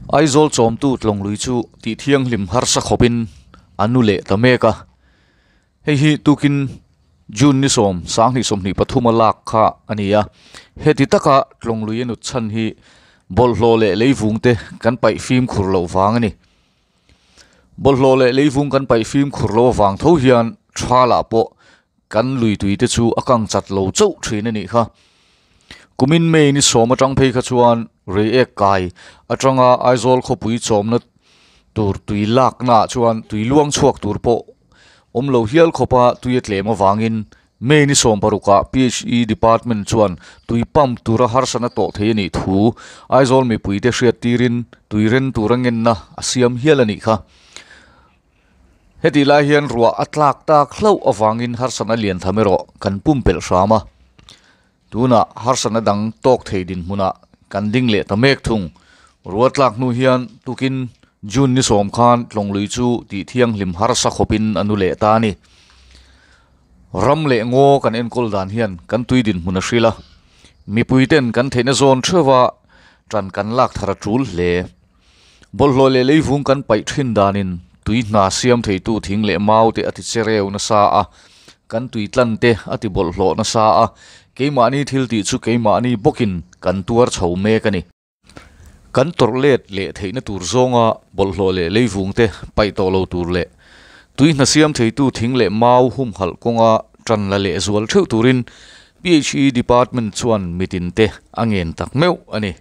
Aizawl chawmtu tlawng lui chu tih thianghlim harsa khawpin a nu leh ta mek a. Hei hi tukin June ni sawm sanghnih sawmhnih pathum a lak kha a ni a. Heti taka tlawng lui a nut chhan hi bawlhhlawh leh leivung te kan paih fimkhur loh vang a ni. Bawlhhlawh leh leivung kan paih fimkhur loh avang tho hian thalah pawh kan lui tui te chu a kang chat lo chauh thin a nih kha. Kumin May ni sawm atang phei kha chuan Reiek kai atanga Aizawl khawpui chawmna tur tui lakna ah chuan tui luang chhuak tur pawh awm lo hial khawpa tui a tlem avangin May ni sawm parukah PHE Department chuan tui pump tura harsatna tawh thei a nih thu Aizawl mipuite hriat tirin tui ren tura ngenna a siam hial a nih kha. Hetih lai hian ruah a tlak tak hlauh avangin harsatna lian tham erawh kan pumpelh hram a. Tunah harsatna dang tawk thei dinhmunah kan ding leh ta mek thung. Ruah tlak hnu hian tukin June ni sawm khan Tlawnglui chu tih thianghlim harsa khawpin a nu leh ta a ni. Ram leh ngaw kan enkawl dan hian kan tui dinhmun a hril a, mipuiten kan theihna zawn theuha tan kan lak thar a tul hle. Bawlhhlawh leh leivung kan paih thin danin tui hna siam theitu thing leh mau te a ti che reu nasa a, kan tui tlan te a ti bawlhhlawh nasa a, keimahni thil tih chu keimahni bawkin kan tuar chho mek a ni. Kan tawrh let leh theihna tur zawnga bawlhhlawh leh leivung te paih tawh lo tur leh tui hna siam theitu thing leh mau humhalh kawnga tan la leh zual theuh turin PHE Department chuan mitin te a ngen tak meuh a ni.